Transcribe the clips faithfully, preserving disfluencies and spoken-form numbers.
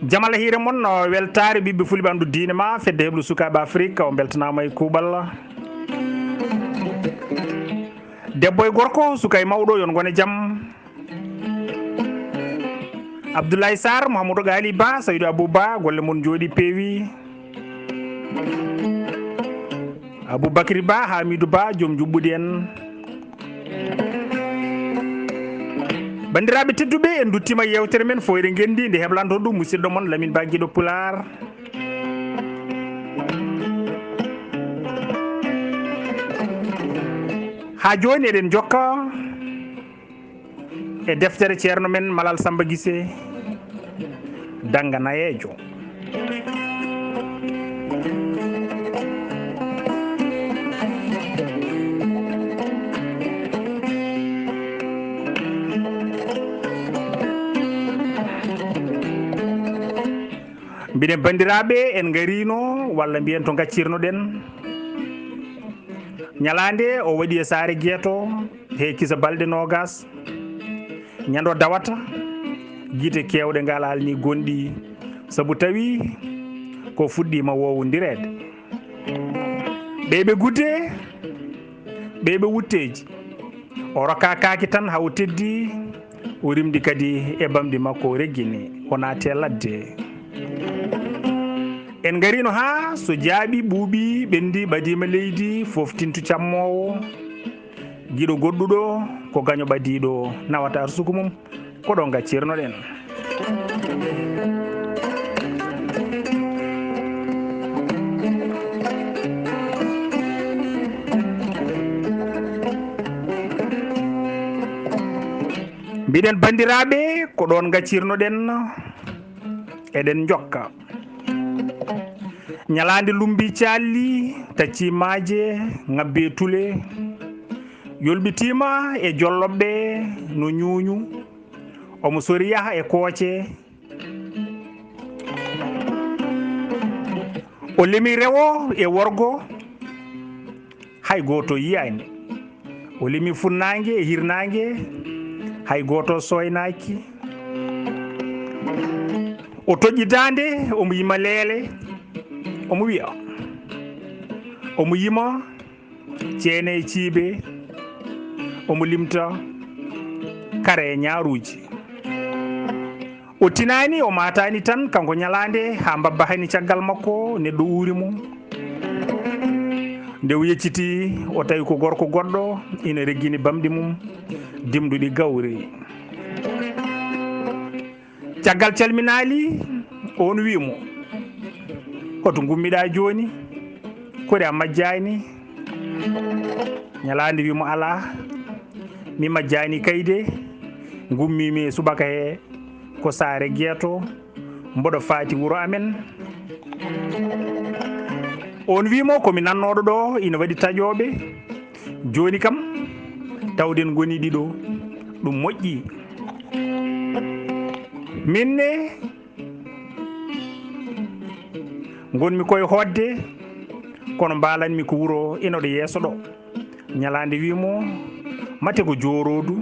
Jam Allah hiire mon, no weltaare ɓiɓɓe fulɓe anndu diine ma, fedde heɓlu sukaaɓe Afrik, on mbeltanaama e kuuɓal. Debbo e gorko, suka e mawɗo, yon ngone jam. Abdoulaye Sarr, Mouhamadou Ghali Ba, Saydou Abou Ba, golle mon njooɗi peewi. Aboubacry Ba, Hamidou Ba, joom juɓɓuɗi en. Banndiraaɓe tedduɓe, en nduttiima yeewtere men Fooyre Ngenndi, nde heblanto ɗum musidɗo mon Lamine Ba, giɗo Pulaar. Haa jooni eɗen njokka e deftere ceerno men Malal Samba Gise, Dannga Nayeejo. Mbiɗen banndiraaɓe, en ngariino, walla mbiyen to ngaccirno-ɗen. Ñalaande o waɗi e saare Geeto, he kisa balɗe noogas. Ñande o dawata, gite keewɗe ngalaani gonɗi, sabu tawi ko fuɗɗiima wowondireede. Ɓeeɓe gudde, ɓeeɓe wutteeji. O rokka kaaki tan haa o teddi, o rimdi kadi e bamɗi makko, o reggini, o naati e ladde. En ngariino haa so jaaɓi, ɓuuɓi, ɓenndi, ɓadiima leydi, fof tintu cammoowo. Giɗo goɗɗuɗo ko gaño ɓadiiɗo nawata arsuku mum, ko ɗo ngaccirno-ɗen. Mbiɗen banndiraaɓe, ko ɗoon ngaccirno-ɗen, eɗen njokka. Ñalaande lummbi calli, tacci maaje, ŋabbi e tule, yolɓitiima e jolloɓɓe no ñuuñu, omo sori yaha e kooce. O limi rewo e worgo, hay gooto yiyaani. O limi funnaange e hirnaange, hay gooto sooynaaki. O toƴƴi daande, omo yima leele, omo wiya, omo yima ceene e ciibe, omo limta kare e ñaaruuji. O tinaani, o maataani tan, kanko ñalaande haa mbabba hani caggal makko, neɗɗo uuri mo. Nde o yeccitii, o tawi ko gorko goɗɗo ina reggini bamɗi mum, dimduɗi gawri. Caggal calminaali, oon wii mo, "Hoto ngummiɗaa jooni? Kori a majjaani?" Ñalaande wii mo, "Alaa, mi majjaani kay de, ngummiimi e subaka he ko saare Geeto, mboɗo faati wuro amen." Oon wii mo, "Ko mi nannooɗo ɗo ina waɗi taƴooɓe, jooni kam tawden ngoni ɗiɗo, ɗum moƴƴi. Min ne, ngonmi koye hootde, kono mbaalanmi ko wuro ina ɗo yeeso ɗo." Ñalaande wii mo, "Mate ko jooroodu?"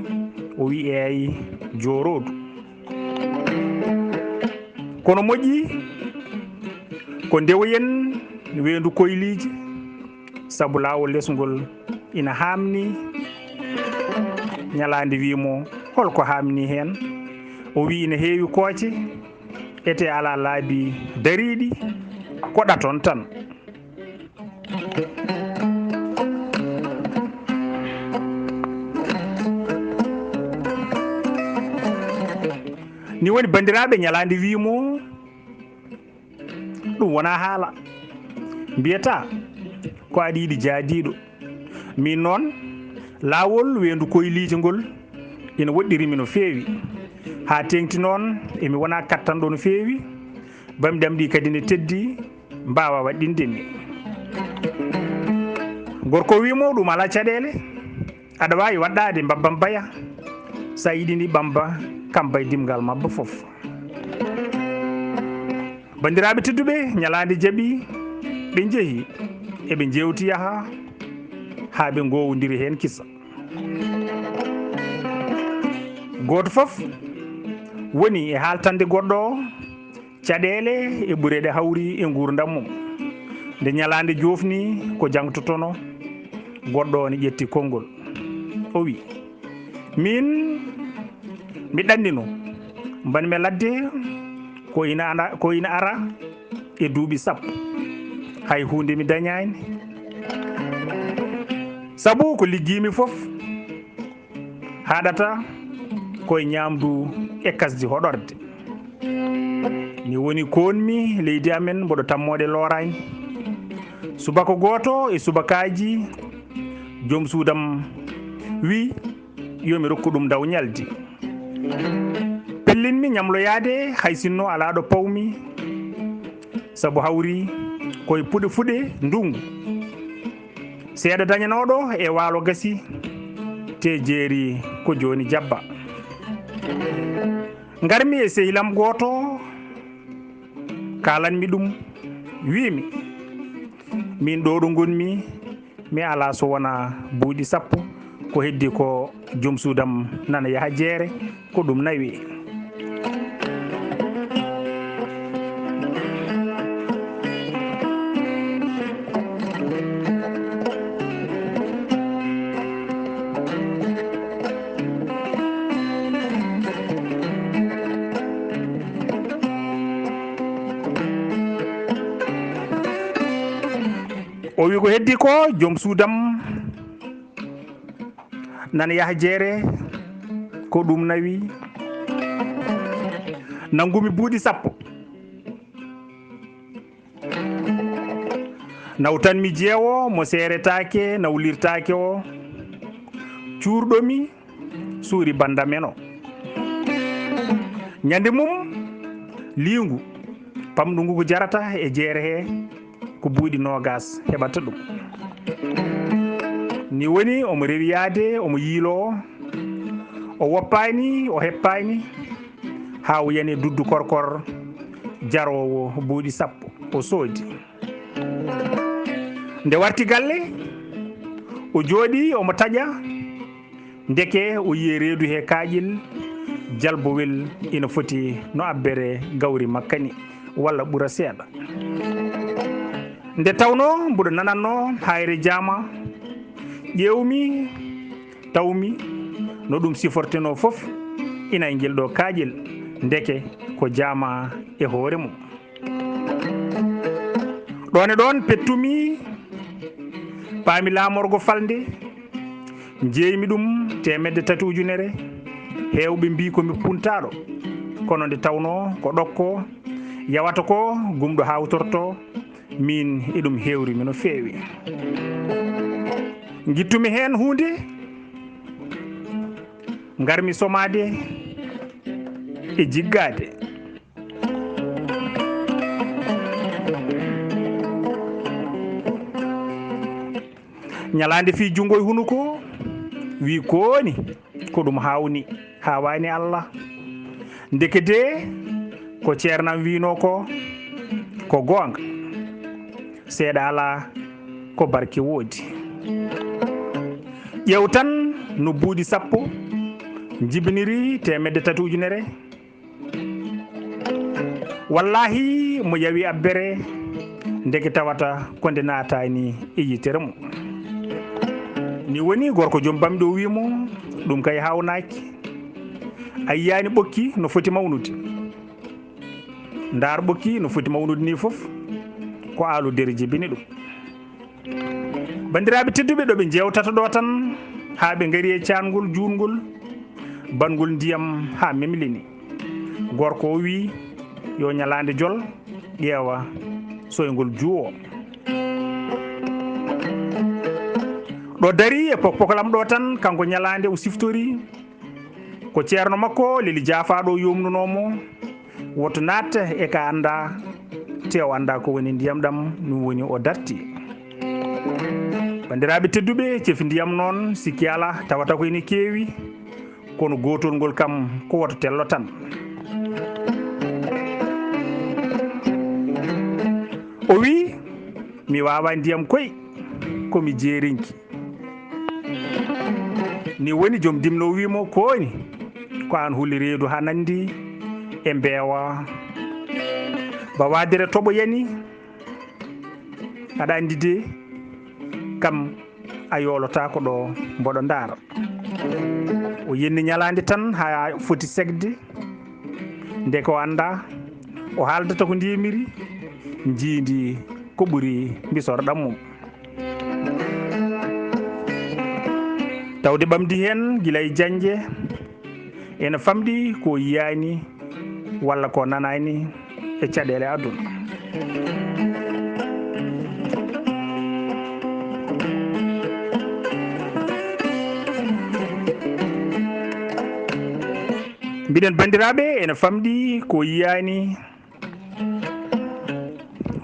O wii, "Eey, jooroodu." "Kono moƴƴi, ko ndewoyen weendu koyliije, sabu laawol les ngol ina haamni." Ñalaande wii mo, "Hol ko haamni heen?" O wii, "Ina heewi kooce, ete alaa laabi dariiɗi, ko ɗaton tan." Ni woni, banndiraaɓe, ñalaande wii mo, "Ɗum wonaa haala. Mbiyata ko aɗa yiɗi jaadiiɗo. Miin noon, laawol weendu koyliije ngol ina woɗɗirimi no feewi. Haa teeŋti noon, emi wona kattanɗo no feewi. Bamɗi am ɗi kadi ne teddi, mbaawa waɗɗinde mi." Gorko wii mo, "Ɗum alaa caɗeele. Aɗa waawi waɗɗaade mbabba mbaya. So a yiɗini ɓamba, kamba e dimngal mabba fof." Banndiraaɓe tedduɓe, ñalaande jaɓi, ɓe njehi, eɓe njeewti yaha, haa ɓe ngoowondiri heen kisa. Gooto fof woni e haaltande goɗɗo o, Caɗeele e ɓure ɗe hawri e nguurndam mum. Nde ñalaande joofni, ko jaŋtotono, goɗɗo ne ƴetti konngol. O wi, "Miin, mi ɗannino, mbanmi ladde ko ina ana-, ko ina ara e duuɓi sappo. Hay huunde mi dañaani. Sabu ko liggiimi fof, haɗata koye ñaamdu e kasdi hoɗorde. Ni woni koonmi leydi amen mboɗo tammoode looraani." Subaka gooto e subakaaji, joom suudam wi, "Yo mi rokku ɗum ndaw ñaldi." Pellinmi ñamloyaade, hay sinno alaa ɗo pawmi, sabu hawri koye puɗe fuɗe ndunngu. Seeɗa dañanooɗo e waalo gasi, te jeeri ko jooni jabba. Ngarmi e sehilam gooto, kaalanmi ɗum, wiimi, "Miin ɗo ɗo ngonmi, mi alaa so wonaa buuɗi sappo, ko heddi ko joom suudam nana yaha jeere, ko ɗum nawi." O wi, "Ko heddi ko joom suudam nana yaha jeere, ko ɗum nawi." Nanngumi buuɗi sappo. Nawtanmi jeewo mo seeretaake, nawlirtaake o. Cuurɗomi suuri banndam en o. Ñande mum, liingu, pamɗu ngu ko jarata e jeere he, ko buuɗi noogas heɓata ɗum. Ni woni omo rewiyaade, omo yiiloo, o woppaani, o heppaani, haa o yani duddu korkor jaroowo buuɗi sappo, o soodi. Nde warti galle, o jooɗii, omo taƴa, ndeke o yiyi reedu he kaaƴel jalbowel ina foti no abbere gawri makka ni, walla ɓura seeɗa. Nde tawnoo mboɗo nanatnoo haayre jaama, ƴeewmi, tawmi no ɗum sifortenoo fof ina e ngel ɗo kaaƴel, ndeke ko jaama e hoore mum. Ɗoon e ɗoon pettumi, paami laamorgo falnde, njeeymi ɗum teemedde tati ujunere, heewɓe mbii ko mi puntaaɗo, kono nde tawnoo ko ɗokko yawata ko gumɗo hawtorto, miin e ɗum heewri mi no feewi. Ngittumi heen huunde, ngarmi somaade e jiggaade. Ñalaande fii junngo e hunuko, wii kooni ko ɗum haawni, haawaani Allah. Ndeke dee, ko ceernam wiinoo ko, ko goonga. Seeɗa alaa, ko barke woodi. Ƴeew tan no buuɗi sappo njibiniri teemedde tati ujunere. Wallaahi, mo yawi abbere, ndeke tawata ko nde naataani e yitere mum. Ni woni gorko joom bamɗi o wii mo, "Ɗum kay haawnaaki. A yiyaani ɓokki no foti mawnude. Ndaar ɓokki no foti mawnude ni fof, ko aalu dere jibini ɗum." Banndiraaɓe tedduɓe, ɗo ɓe njeewtata ɗo tan, haa ɓe ngari e caangol juutngol, banngol ndiyam haa memlini. Gorko o wii, "Yo ñalaande jol, ƴeewa soyngol juuwo." Ɗo darii e pokpokolam ɗo tan, kanko ñalaande o siftori ko ceerno makko Leli Jaafaaɗo o yomnunoo mo, "Woto naat e ka anndaa, te o anndaa ko woni ndiyam ɗam." Ɗum woni o darti. Banndiraaɓe tedduɓe, cefi ndiyam noon, sikki alaa, tawata ko ene keewi, kono gootol ngol kam ko woto tello tan. O wii, "Mi waawaa ndiyam koy, ko mi jeerinki." Ni woni joom dimno wii mo, "Kooni, ko aan huli reedu haa nanndi e mbeewa." Ba waadere toɓo yani, aɗa anndi de, kam a yoolotaako ɗo mboɗo ndaara. O yenni ñalaande tan haa foti segde, nde ko annda, o haaldata ko ndemiri, njiidi ko ɓuri mbisorɗam mum. Tawde ɓamdi heen gila e jannje, ene famɗi ko yiyaani walla ko nanaani e caɗeele aduna. Mbiɗen banndiraaɓe, ene famɗi ko yiyaani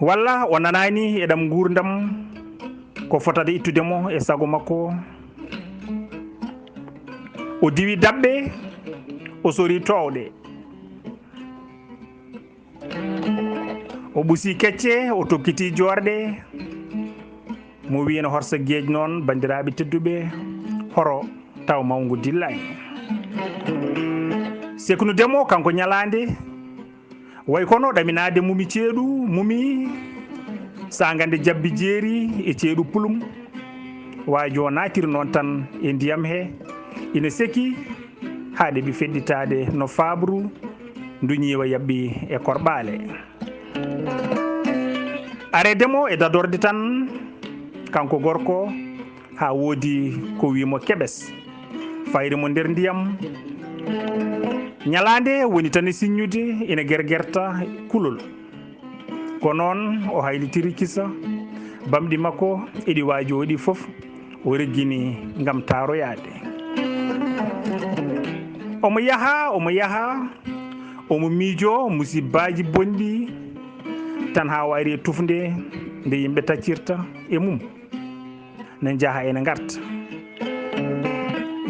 walla o nanaani e ɗam nguurndam ko fotata ittude mo e sago makko. O diwi daɓɓe, o sori toowɗe. O ɓusi kecce, o tokkiti joorɗe. Mo wiyi no horsa geej noon, banndiraaɓe tedduɓe, horo taw mawngu dillaani. Seknude mo kanko ñalaande, way kono ɗaminaade mumi ceeɗu, mumi saangande jabbi jeeri e ceeɗu pulum. Waajo naatiri noon tan e ndiyam he, ina seki haa ɗeɓi feɗɗitaade no faabru, ndu ñiiwa yaɓɓi e korɓaale. Areede mo e dadorde tan, kanko gorko, haa woodi ko wii mo keɓes, fayri mo nder ndiyam. Ñalaande woni tan e siññude, ina gergerta kulol. Ko noon o haylitiri kisa, bamɗi makko eɗi waajooɗi fof, o reggini ngam taaroyaade. Omo yaha, omo yaha, omo miijoo musibbaaji bonɗi, tan haa o ari e tufnde nde yimɓe taccirta e mum, ne njaha ene ngarta.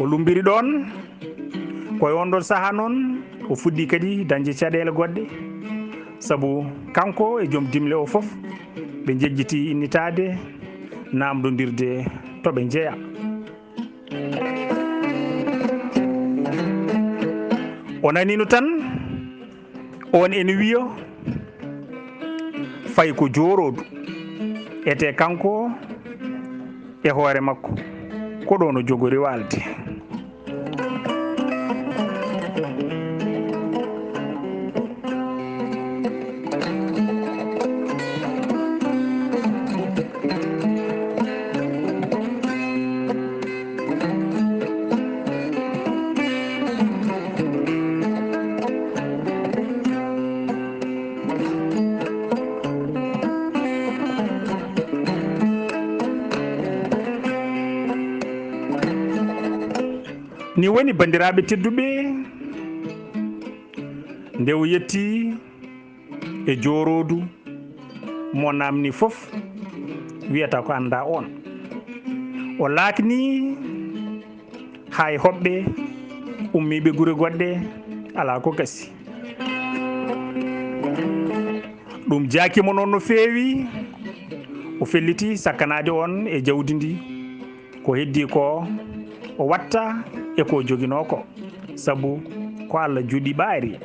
O lumbiri ɗoon, ko e oon ɗoon sahaa noon, o fuɗɗi kadi dañde caɗeele goɗɗe, sabu kanko e joom dimle o fof, ɓe njejjiti innitaade, naamndondirde to ɓe njeya. O naniino tan, oon ene wiya, fay ko jooroodu, etee kanko e hoore makko, ko ɗoon o jogori waalde. Ni woni, banndiraaɓe tedduɓe, nde o yetti e jooroodu mo naamni fof, wiyata ko annda oon. O laakni hay hoɓɓe ummiiɓe gure goɗɗe, alaa ko gasi. Ɗum jaaki mo noon no feewi, o felliti sakkanaade oon e jawdi ndi. Ko heddii ko, o watta e ko joginoo ko, sabu ko Alla juɗi ɓaari,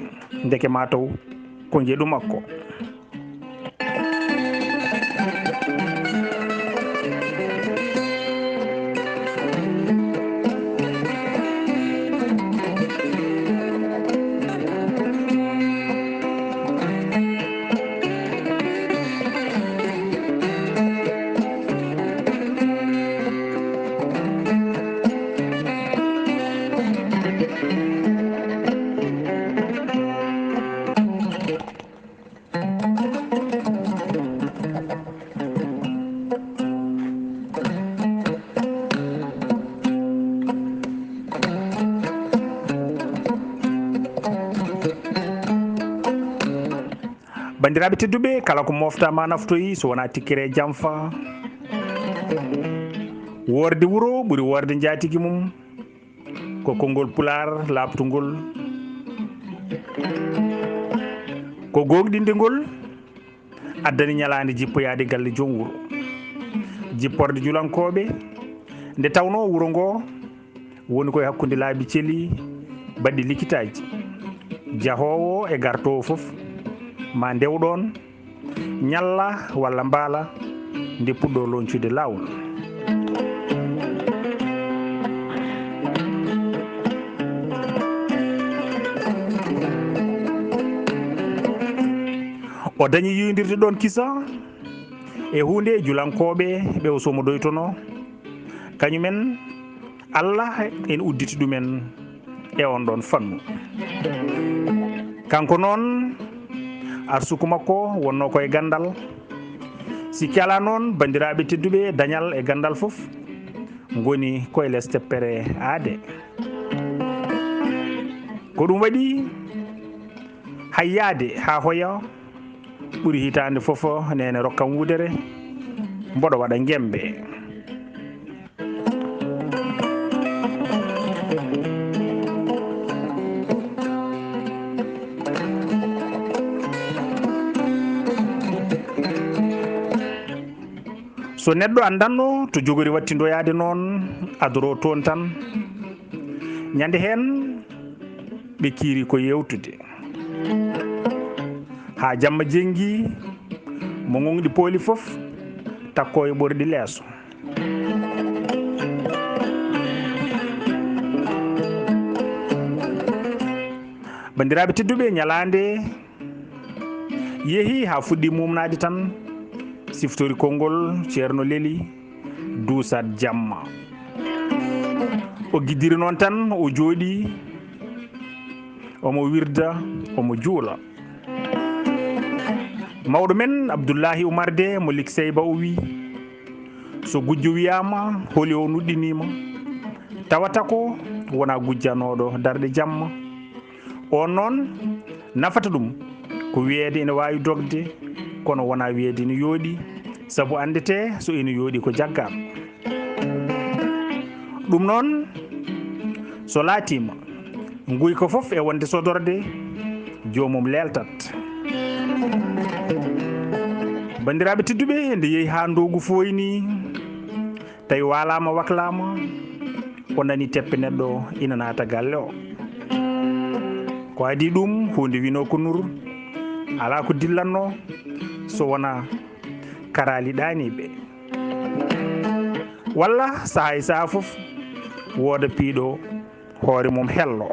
ndeke maa taw ko ngeɗu makko. Banndiraaɓe tedduɓe, kala ko mooftaama naftoyi, so wonaa tikkere e jamfa. Woorde wuro ɓuri woorde njaatigi mum. Ko konngol Pulaar laaɓtungol. Ko goongɗinde ngol addani ñalaande jippoyaade galle joom wuro. Jipporde julankooɓe, nde tawnoo wuro ngoo woni ko e hakkunde laabi celi baɗɗi likitaaji. Jahoowo e gartoowo fof ma ndew ɗoon, ñalla walla mbaala nde puɗɗoo loñcude laawol. O dañi yiyndirde ɗoon kisa e huunde e julankooɓe ɓe o somodoytonoo. Kañumen, Allah en udditi ɗumen e on ɗon fannu. Kanko noon, arsuku makko wonnoo ko e ganndal. Sikki alaa noon, banndiraaɓe tedduɓe, dañal e ganndal fof ngoni ko e les teppere aade. Ko ɗum waɗi, hay yaade haa hoya, ɓuri hitaande fof neene rokkam wudere, mboɗo waɗa ngembe. So neɗɗo anndanno to jogori wattindoyaade noon, adoro toon tan. Ñande heen, ɓe kiiri ko yewtude. Haa jamma jenngi, mo ŋoŋɗi pooli fof, takko e ɓorɗi leeso. Banndiraaɓe tedduɓe, ñalaande yehi haa fuɗɗi mumnaade tan, siftori konngol Ceerno Leli, duusat jamma. O giddiri noon tan, o jooɗii, omo wirda, omo juula. Mawɗo men Abdullahi Umar de mo Likseyba o wi, so gujjo wiyaama holi o nuɗɗiniima, tawata ko wona gujjanooɗo darɗe jamma. On noon, nafata ɗum ko wiyeede ina waawi dogde, kono wona wiyeede ina yooɗi, sabu anndete so ina yooɗi ko jaggaaɗo. Ɗum noon, so laatiima, nguyka fof e wonde sodorde, joomum leeltat. Banndiraaɓe tedduɓe, nde yehi haa ndoogu fooyni, tawi waalaama waklaama, o nani teppe neɗɗo ina naata galle o. Ko adii ɗum, huunde winoo ko nur, alaa ko dillatnoo, so wonaa karaali ɗaaniiɓe. Walla sahaa e sahaa fof, wooda piiɗo hoore mum hello.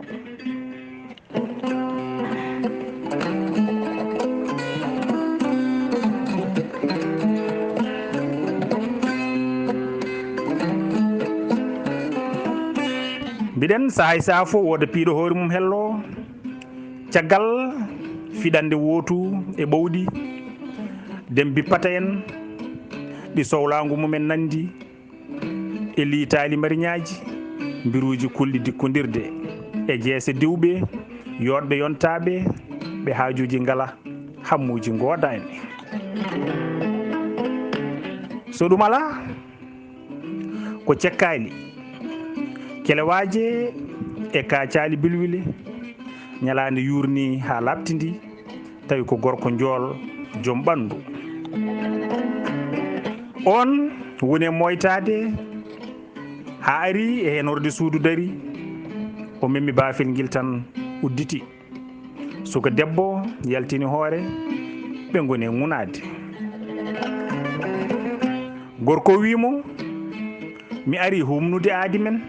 Mbiɗen sahaa e sahaa fof wooda piiɗo hoore mum hello. Caggal fiɗannde wootu e ɓowɗi, dem bippata en ɗi sowlaangu mumen nanndi e liitaali mariñaaji, mbiruuji kulɗi dikkondirde e jeese diwɓe, yooɗɓe yontaaɓe, ɓe haajuuji ngala, hammuuji ngoodaani. So ɗum alaa, ko cekkaali, kelewaaje e kaacaali bilwile, ñalaande yuurni haa laaɓtindi, tawi ko gorko njool, joom ɓanndu. Oon woni e mooytaade, haa ari e henorde suudu dari, o memmi baafel ngel tan udditi. Suka debbo yaltini hoore, ɓe ngoni e ŋunaade. Gorko o wii mo, "Mi ari humnude aadi men."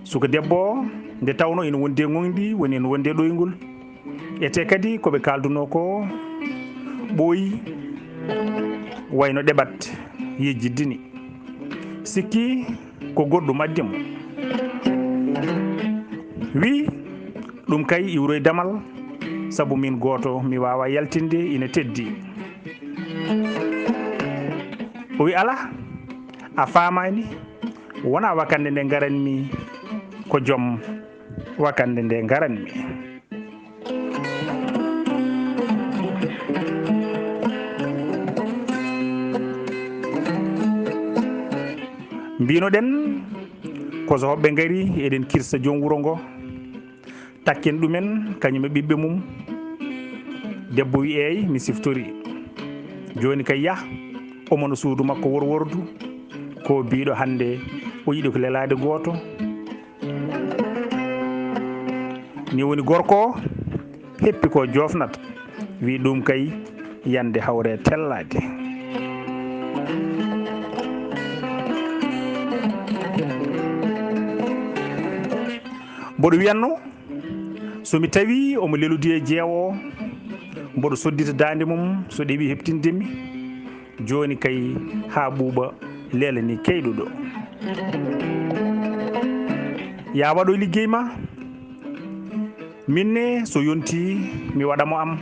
Suka debbo o, nde tawno ina wondi e ŋoŋɗi, woni ina wondi e ɗoyngol. Etee kadi ko ɓe kaaldunoo ko ɓooyi, wayno ɗeɓat yejjidde ni. Sikki ko goɗɗum addi mo. Wii, "Ɗum kay iwroy damal, sabu min gooto mi waawaa yaltinde, ina teddi." O wi, "Alaa, a faamaani, wonaa wakannde nde ngaranmi, ko joom wakannde nde ngaranmi." Mbino-ɗen ko so hoɓɓe ngari, eɗen kirsa joom wuro ngo, takken ɗumen, kañum e ɓiɓɓe mum. Debbo wi, "Eey, mi siftori." Jooni kay yah, omo no suudu makko worwordu, ko biiɗo hannde o yiɗi ko lelaade gooto. Ni woni gorko o heppi ko joofnata, wi, "Ɗum kay yande hawre tellaade. Mboɗo wiyanno, so mi tawi omo lelodi e jeewo o, mboɗo soddita daande mum so ɗeɓi heɓtinde mi. Jooni kay haa ɓuuɓa leela ni keyɗuɗo. Ya waɗo liggey ma. Min ne so yonti mi waɗa mo am.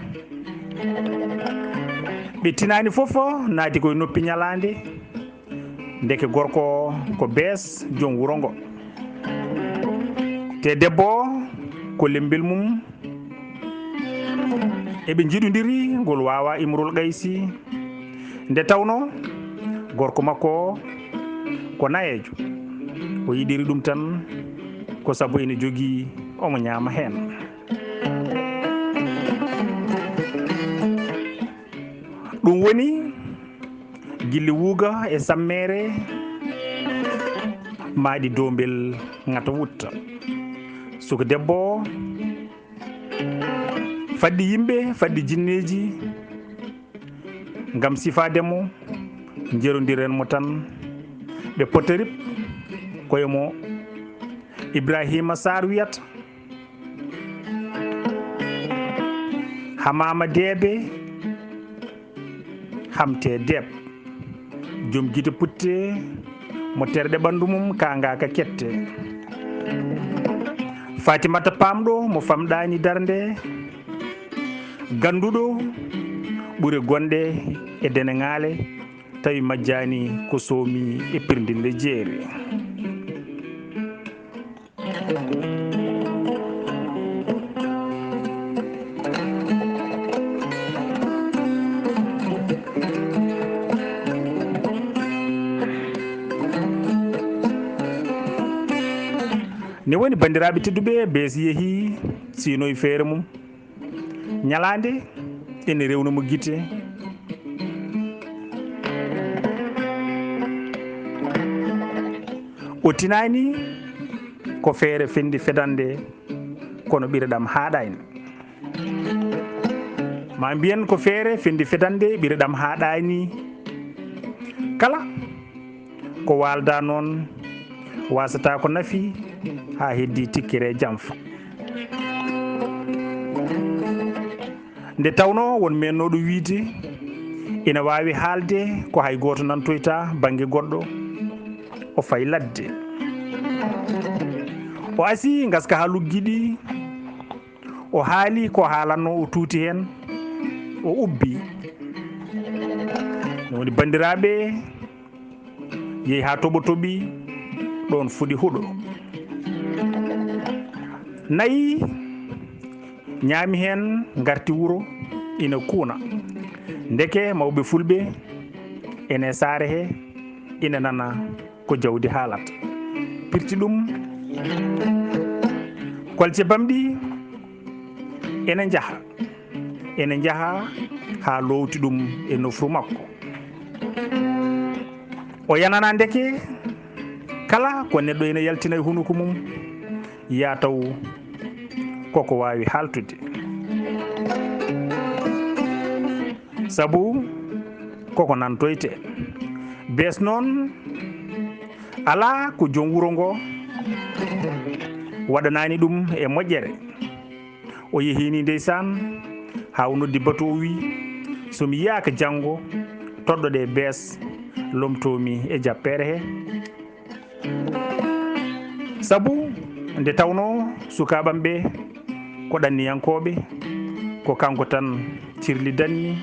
Ɓe tinaani fof naati koye noppi ñalaande. Ndeke gorko ko bees joom wuro ngo. Te debbo ko lembel mum. Eɓe njiɗodiri ngol waawa Imrul Qaysi. Nde tawno gorko makko o ko nayeejo. O yiɗiri ɗum tan ko sabu ene jogii omo ñaama heen. Ɗum woni gilli wuuga e sammeere maaɗi doombel ŋata wutta. Suka debbo o faddi yimɓe, faddi jinneeji ngam sifaade mo, njerondiren mo tan. Ɓe potorip koye mo Ibrahima Sarr wiyata. Hamaama Deebe, Hamte Deeb, joom gite putte, mo terɗe ɓanndu mum kaangaaka kette. Faatimata Paamɗo mo famɗaani darnde, gannduɗo ɓure gonɗe e deneŋaale, tawi majjaani ko soomi e pirndinde jeeri. Ne woni, banndiraaɓe tedduɓe, bees yehi, siinoy feere mum. Ñalaande ene rewna mo gite. O tinaani ko feere fendi fedande, kono ɓireɗam haaɗaani. Ma mbiyen ko feere fendi fedande, ɓireɗam haaɗaani. Kala ko waalda noon, wasata ko nafi haa heddi tikkere jamfa. Nde tawno won meennooɗo wiyde ina waawi haalde ko hay gooto nantoyta bannge goɗɗo, o fayi ladde. O asi ngaska haa luggiɗi, o haali ko haalanno, o tuuti heen, o ubbi. Ɗum woni, banndiraaɓe, yehi haa toɓo toɓi, ɗoon fuɗi huɗo. Nayi ñaami heen, ngarti wuro, ina kuuna. Ndeke mawɓe fulɓe ene saare he, ina nana ko jawdi haalata. Pirti ɗum, kolce bamɗi ene njaha, ene njaha haa loowti ɗum e nofru makko. O yanana ndeke kala ko neɗɗo ene yaltina e hunuko mum, ya taw koko waawi haaltude. Sabu koko nantoyte. Bees noon, alaa ko joom wuro ngo waɗanaani ɗum e moƴƴere. O yehii ni ndeysaan, haa o noddi bato, o wi, "So mi yiyaaka janngo, toɗɗoɗe bees, lomtoomi e jappeere he." Sabu nde tawnoo sukaaɓam ɓe ko ɗanniyankooɓe, ko kanko tan cirlidanmi.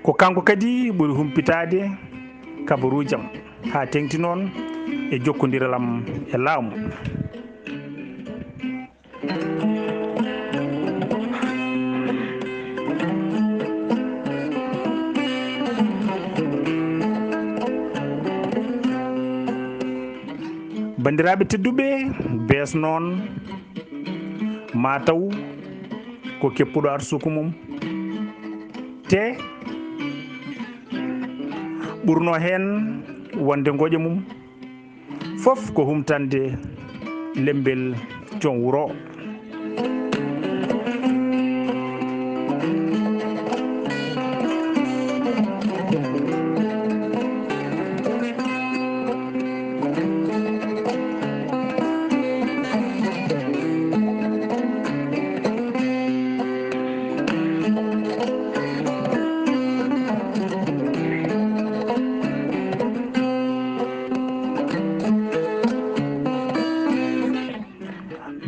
Ko kanko kadi ɓuri humpitaade kabaruujam, haa teŋti noon e jokkondiral am e laamu. Banndiraaɓe tedduɓe, bees noon, maa taw ko keppuɗo arsuku mum, te ɓurno heen wonde ngoƴa mum. Fof ko humtande lembel joom wuro o.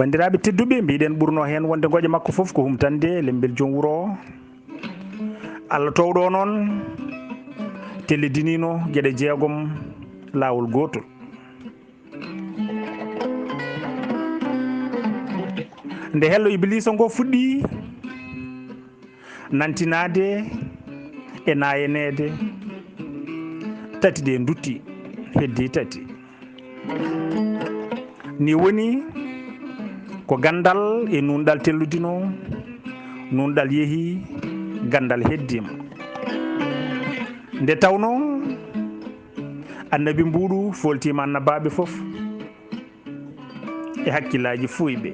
Banndiraaɓe tedduɓe, mbiɗen ɓurno heen wonde ngoƴa makko fof ko humtande lembel joom wuro o. Allah toowɗo o noon tellidiniino geɗe jeegom laawol gootol. Nde hello Ibiliisa ngo fuɗɗi nantinaade e naayaneede, tati ɗe ndutti, heddi tati. Ni woni ko ganndal e nuunɗal telludino, nuunɗal yehi, ganndal heddiima. Nde tawnoo Annabi mbuuɗu fooltiima annabaaɓe fof e hakkillaaji fuuyɓe.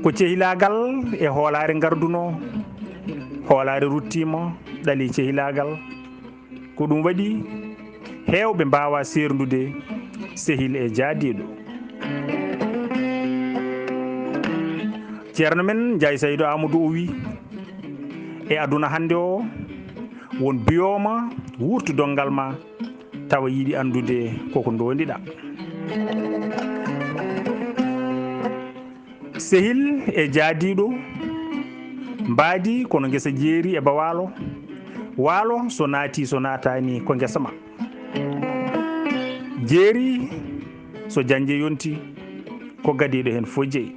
Ko cehilaagal e hoolaare ngardunoo, hoolaare ruttiima, ɗali cehilaagal. Ko ɗum waɗi heewɓe mbaawaa seerndude sehil e jaadiiɗo. Ceerno men Njaay Saydu Aamadu o wi, e aduna hannde o, won biyooma wuurtu donngal ma, tawa yiɗi anndude koko ndondiɗaa. Sehil e jaadiiɗo mbaadi kono ngesa jeeri e ba waalo. Waalo so naati, so naataani, ko ngesa ma. Jeeri so jannje yonti, ko gadiiɗo heen fof jeyi.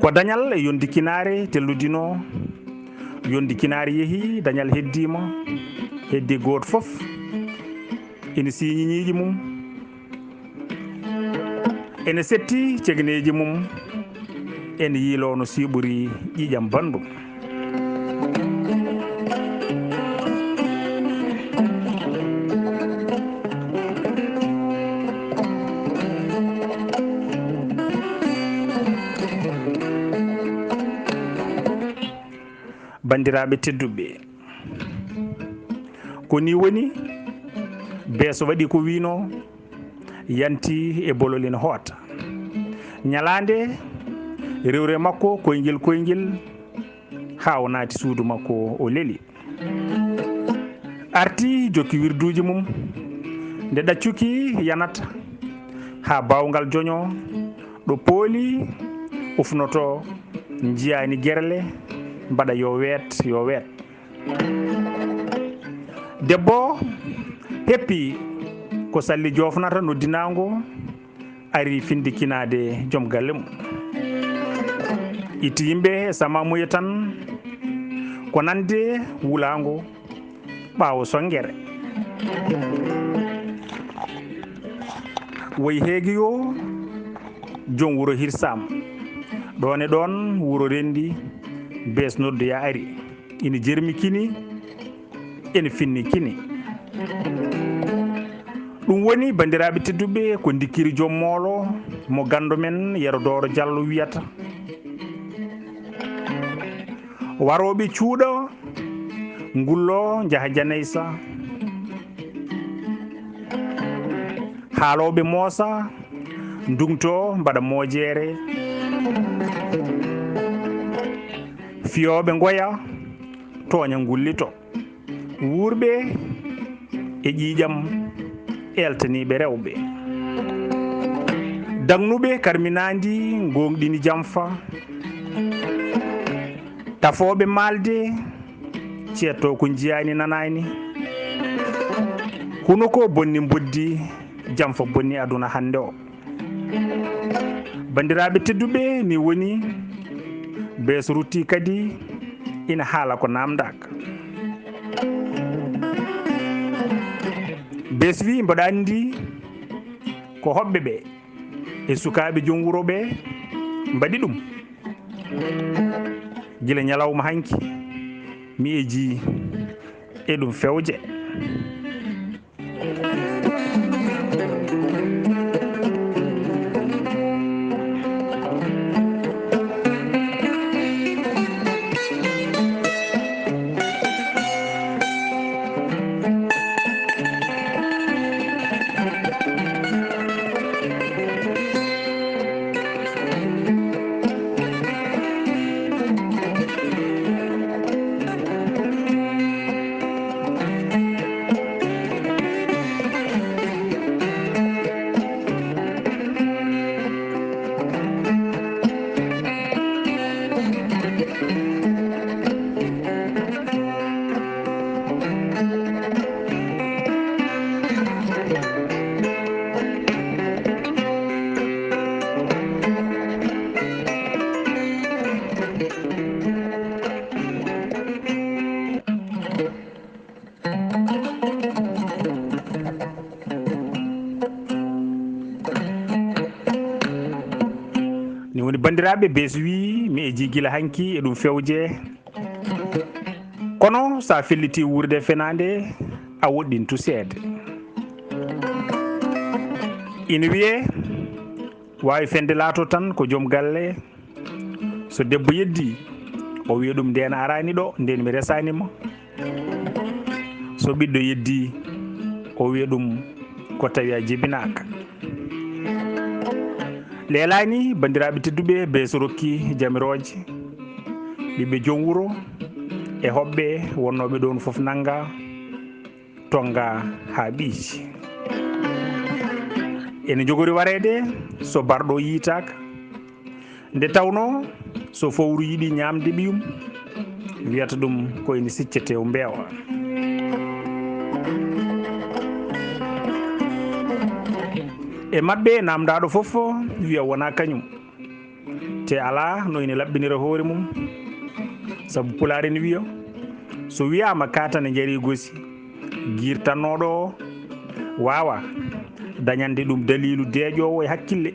Ko dañal e yondi kinaare telludinoo, yondi kinaare yehi, dañal heddiima, heddi gooto fof ina siiñi ñiiƴi mum, ene setti cegneeji mum, ene yiiloo no siɓori ƴiiƴam banndum. Banndiraaɓe tedduɓe, ko ni woni, beeso waɗi ko wiinoo, yanti e bolol ina hoota. Ñalaande, rewre makko koyngel koyngel, haa o naati suudu makko, o leli. Arti jokki wirduuji mum, nde ɗaccuki yanata, haa baawngal joñoo, ɗo pooli ufnotoo, njiyaani gerle, mbaɗa yo weet, yo weet. Debbo heppi ko salli joofnata noddinaango, ari findikinaade joom galle mum. Itti yimɓe e samamuye tan, ko nande wulaango ɓaawo sonngere. Woyi heegi yo joom wuro hirsaama. Ɗoon e ɗoon wuro renndi, bees noddoya ari. Ina jermi kini, ene finni kini. Ɗum woni, banndiraaɓe tedduɓe, ko ndikkiri joom moolo mo ganndo men Yero Dooro Jallo wiyata. Warooɓe cuuɗa, ngullo, njaha janaysa. Haalooɓe moosa, ndungto, mbaɗa moojeere. Fiyooɓe ngoya, tooña ngullito. Wuurɓe e ƴiiƴam, eeltaniiɓe rewɓe. Dagnuɓe karminaandi, ngoongɗini jamfa. Tafooɓe maalde, ceetto ko njiyaani nanaani. Hunuko bonni mboddi, jamfa bonni aduna hannde o. Banndiraaɓe tedduɓe, ni woni bees rutti kadi ina haala ko naamndaaka. Bees wi, mboɗo anndi ko hoɓɓe ɓe e sukaaɓe joom wuro ɓe mbaɗi ɗum. Gila ñalawma hanki, mi eji e ɗum fewje. Woni banndiraaɓe, Bees wii mi e jii gila hanki e ɗum fewje. Kono so a felliti wuurde fenaande, a woɗɗintu seede. Ina wiyee, waawi fende laato tan ko joom galle. So debbo yeddi, o wiya ɗum, "Ndeen a araani ɗo, ndeen mi resaani ma." So ɓiɗɗo yeddi, o wiya ɗum, "Ko tawi a jibinaaka." Leelaani, banndiraaɓe tedduɓe, Bees rokki jamirooje. Ɓiɓɓe joom wuro e hoɓɓe wonnooɓe ɗoon fof nannga, tonnga haa ɓiiji. Ene njogori wareede so barɗo yiytaaka. Nde tawnoo, so fowru yiɗi ñaamde ɓiyum, wiyata ɗum ko ene siccete o mbeewa. E maɓɓe, naamndaaɗo fof wiya wonaa kañum. Te alaa no ene laɓɓinira hoore mum. Sabu Pulaar ene wiya, so wiyaama kaatane njarii gosi, giirtannooɗo o waawaa dañande ɗum daliilu deeƴoowo e hakkille,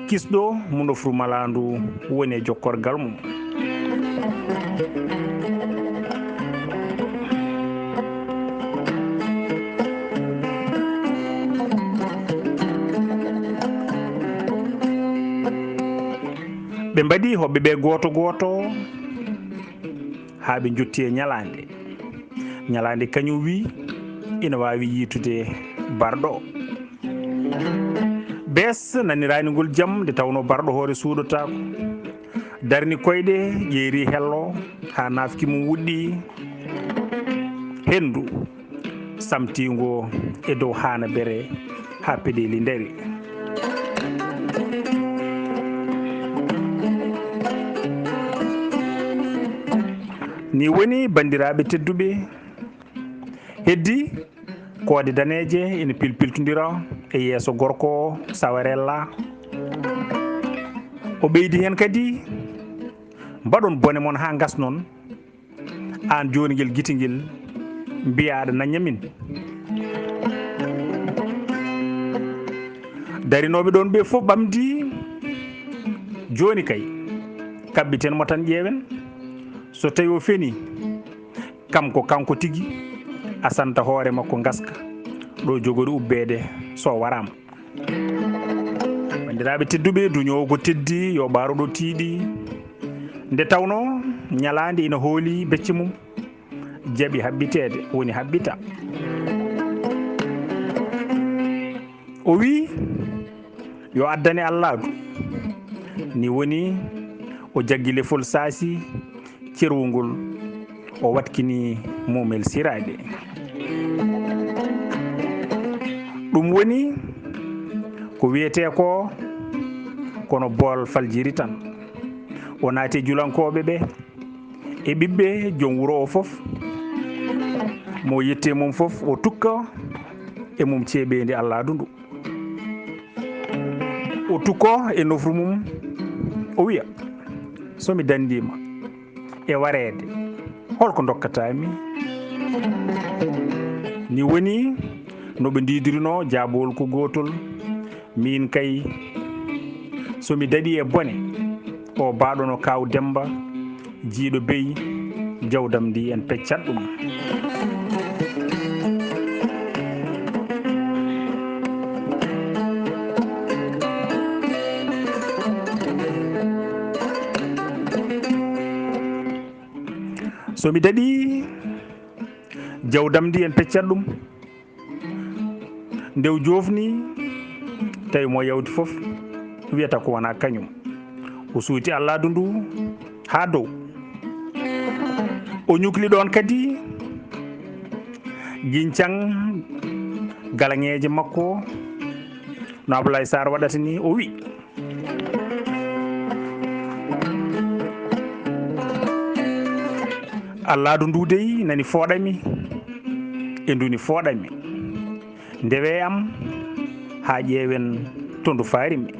kisɗo mo nofru malaandu woni e jokkorgal mum. Ɓe mbaɗi hoɓɓe ɓe gooto gooto haa ɓe njotti e ñalaande. Ñalaande kañum wii ina waawi yiytude barɗo. Bees naniraani ngol jam nde tawnoo barɗo hoore suuɗotaako. Darni koyɗe, ƴeeri hello haa naafki mum wuɗɗi. Henndu samtiingo e dow haana bere haa peɗeeli ndari. Ni woni, banndiraaɓe tedduɓe, heddi koode daneeje ene pilpiltondira e yeeso gorko o, sawarella. O ɓeydi heen kadi, "Mbaɗon bone mon haa ngasnon. Aan jooni ngel gite ngel, mbiyaa aɗa nañña min." Darinooɓe ɗoon ɓe fof ɓamdi, "Jooni kay, kaɓɓiten mo tan ƴeewen. So tawi o feni, kam ko kanko tigi, a santa hoore makko ngaska, ɗo jogori ubbeede so waraama." Banndiraaɓe tedduɓe, duñoowo ko teddi, yo ɓaaruɗo tiiɗi. Nde tawnoo ñalaande ina hooli becce mum, jaɓi haɓɓiteede, woni haɓɓita. O wii, "Yo addane Allaagu." Ni woni, o jaggi lefol saasi, cerwungol, o watkini muumel siraaɓe. Ɗum woni ko wiyetee ko, kono bool faljiri tan. O naati e julankooɓe ɓe, e ɓiɓɓe joom wuro o fof. Mo yetti e mum fof, o tukka e mum ceeɓeendi Allaagu ndu. O tukko e nofru mum, o wiya, "So mi danndiima e wareede, holko ndokkataa mi?" Ni woni no ɓe ndiidirinoo, jaabowol ko gootol, "Miin kay, so mi daɗii e bone, o baaɗo no Kaaw Demmba, jiiɗo beyi, jawdam ndi en peccat ɗum." So mi daɗii, jawdam ndi en peccat ɗum. Nde o joofni, tawi mo yawti fof wiyata ko wonaa kañum. O suuti Allaagu ndu haa dow. O ñukli ɗoon kadi giñcan galaŋeeje makko, no Ablaye Sarr waɗata ni, o wi, "Allaagu ndu dey nani fooɗami, e nduni fooɗami. Ndewe am haa ƴeewen to ndu faari mi.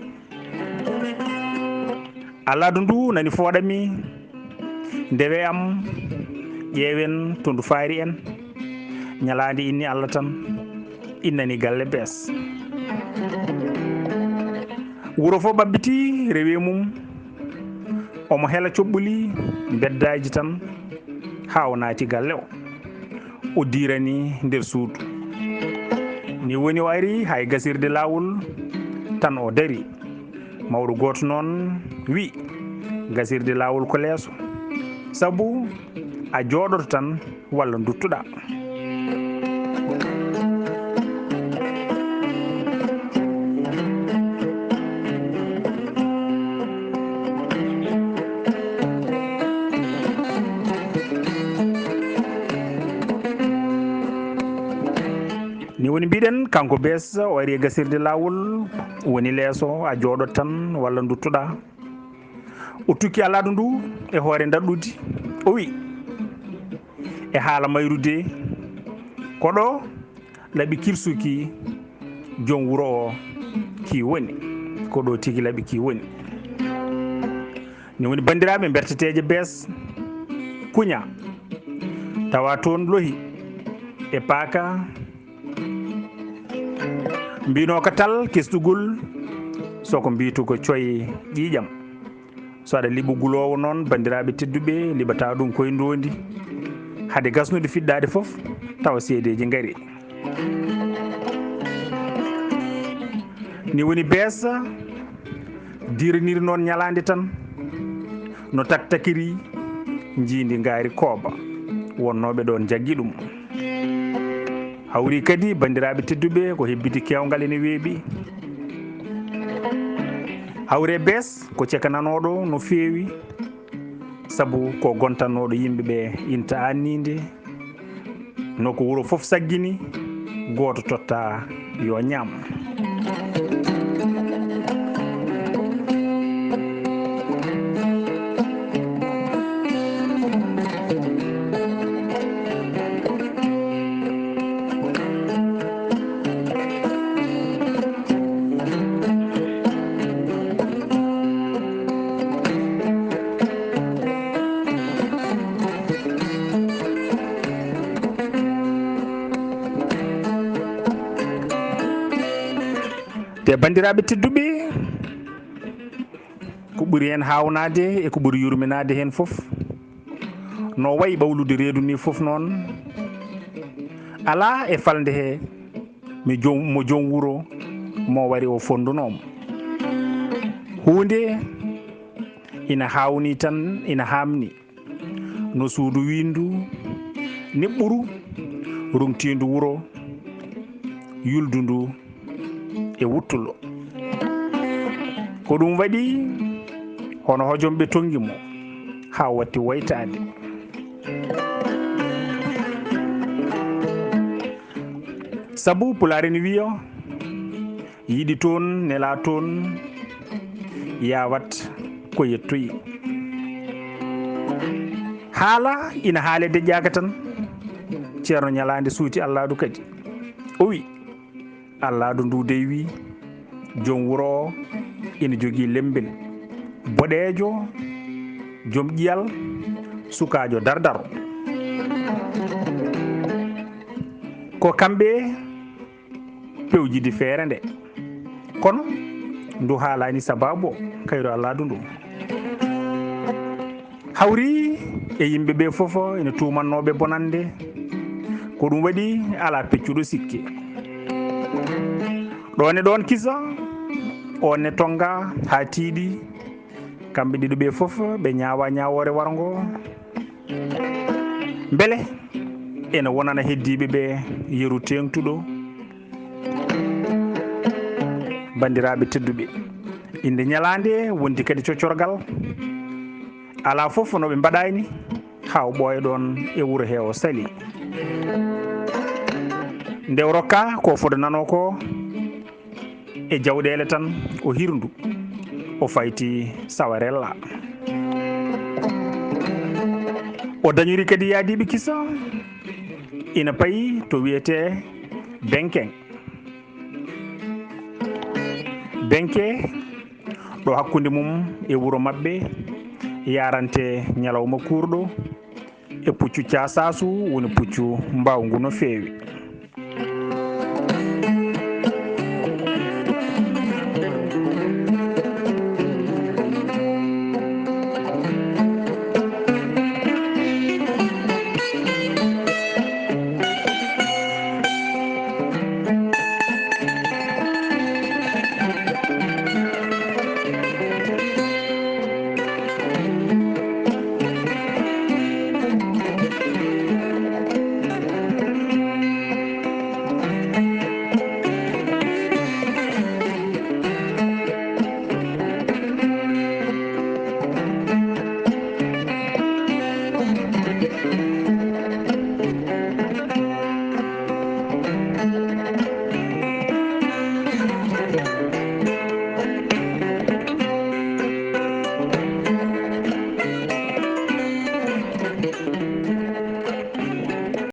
Allaagu ndu nani fooɗami, ndewe am, ƴeewen to ndu faari en. Ñalaande inni Allah tan, innani galle bees." Wuro fof ɓabbiti, rewi e mum. Omo hela coɓɓuli mbeddaaji tan haa o naati galle o. O diirani nder suudu. Ni woni o ari haa e gasirde laawol tan o dari. Mawɗo gooto noon wi', "Gasirde laawol ko leeso. Sabu a jooɗoto tan walla nduttoɗaa." Ni woni mbiɗen, kanko Bees o ari e gasirde laawol, woni leeso, a jooɗoto tan walla nduttoɗaa. O tukki alaadu ndu e hoore ndaɗɗudi. O wi', e haala mayru de, ko ɗo laɓi kirsuki joom wuro o ki woni. Ko ɗo tigi laɓi ki woni. Ni woni, banndiraaɓe, mberteteeje Bees kuña, tawa toon lohi e paaka. Mbinooka tal kesɗugol, so ko mbiytu ko coy ƴiiƴam. So aɗa liɓa guloowo noon, banndiraaɓe tedduɓe, liɓata ɗum koye ndoondi. Hade gasnude fiɗɗaade fof, tawa seedeeji ngari. Ni woni Bees diiraniri noon ñalaande tan, no taktakiri njiindi ngaari kooba, wonnooɓe ɗoon njaggi ɗum. Hawri kadi, banndiraaɓe tedduɓe, ko hebbiti keewngal ene weeɓi. Hawre Bees ko cekananooɗo no feewi, sabu ko gontannooɗo yimɓe ɓe inta aanniinde, no ko wuro fof saggini, gooto totta yo ñaam. Te banndiraaɓe tedduɓe, ko ɓuri heen haawnaade e ko ɓuri yurminaade heen fof, no wayi ɓawlude reedu ni fof noon, alaa e falnde he mi joom, mo joom wuro mo wari o fondunoo mo. Huunde ina haawni tan, ina haamni. No suudu winndu niɓɓuru, ruŋtiindu wuro, yuldundu e wuttulo. Ko ɗum waɗi hono hojomɓe tonngi mo haa watti woytaade. Sabu Pulaar ene wiya, yiɗi toon, nela toon, yawat ko yettoyi. Haala ina haale deƴƴaaka tan, Ceerno Ñalaande suuti Alladu kadi. O wi, Alladu ndu dey wi, joom wuro o ina jogii lemmbel, boɗeejo, joom ƴiyal, sukaajo dardaro. Ko kamɓe pewjidi feere nde. Kono ndu haalaani sabaabu o, kayru Alladu ndu. Hawri e yimɓe ɓe fof ene tuumannooɓe bonannde. Ko ɗum waɗi alaa peccuɗo sikke. Ɗoon e ɗoon kisa, oon ne tonnga haa tiiɗi. Kamɓe ɗiɗo ɓe fof ɓe ñaawa ñaawoore warngo. Mbele ene wonana heddiiɓe ɓe yeru teeŋtuɗo? Banndiraaɓe tedduɓe, innde ñalaande wondi kadi coccorgal. Alaa fof no ɓe mbaɗaani haa o ɓooya ɗoon e wuro he o sali. Nde o rokka ko fodananoo ko, e jawɗeele tan o hirndu, o fayti Sawarella. O dañori kadi yaadiiɓe kisa, ina payi to wiyetee Benkeŋ. Benke, ɗo hakkunde mum e wuro maɓɓe, yarante ñalawma kuurɗo, e puccu Caasaasu, woni puccu mbaawngu no feewi.